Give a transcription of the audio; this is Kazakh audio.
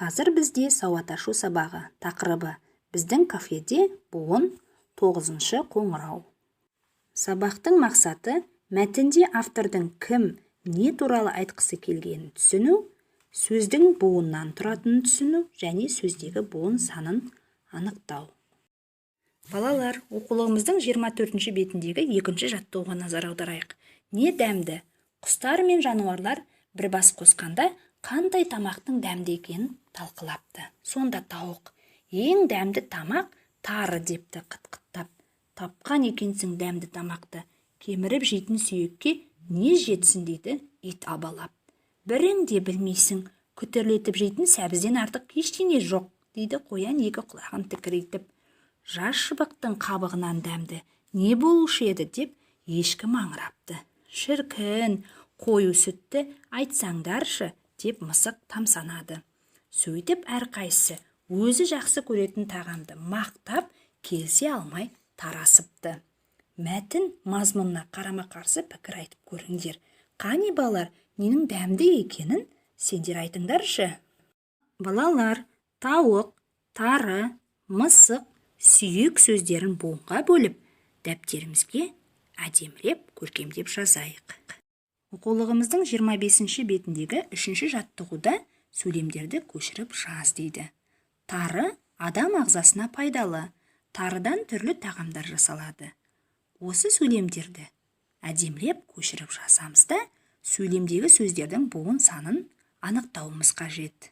Қазір бізде сауат ашу сабағы. Тақырыбы: «Біздің кафеде буын», тоғызыншы қоңырау. Сабақтың мақсаты: мәтінде автордың кім, не туралы айтқысы келгенін түсіну, сөздің буыннан тұратынын түсіну және сөздегі буын санын анықтау. Балалар, оқулығымыздың 24 бетіндегі екінші жаттығуға назар аударайық. Не дәмді? Құстар мен жануарлар бір бас қосқанда, қандай тамақтың дәмді екенін талқылапты. Сонда тауық: «Ең дәмді тамақ тары», – депті қыт-қыттап. «Тапқан екенсің дәмді тамақты, кеміріп жейтін сүйекке не жетсін?» – дейді ит абалап. «Бірің де білмейсің, күтірлетіп жейтін сәбізден артық ештеңе жоқ», – дейді қоян екі құлағын тікірейтіп. «Жас шыбықтың қабығынан дәмді не болушы еді?» – деп ешкі маңырапты. «Шіркін, қою сүтті айтсаңдаршы», – деп мысық тамсанады. Сөйтіп, әрқайсысы өзі жақсы көретін тағамды мақтап, келісе алмай тарасыпты. Мәтін мазмұнына қарама-қарсы пікір айтып көріңдер. Қане, балалар, ненің дәмді екенін сендер айтыңдаршы. Балалар, тауық, тары, мысық, сүйек сөздерін буынға бөліп, дәптерімізге әдемілеп, көркемдеп жазайық. Оқулығымыздың 25 бетіндегі үшінші жаттығуда «Сөйлемдерді көшіріп жаз» дейді. Тары адам ағзасына пайдалы. Тарыдан түрлі тағамдар жасалады. Осы сөйлемдерді әдемілеп көшіріп жазамыз да, сөйлемдегі сөздердің буын санын анықтауымыз қажет.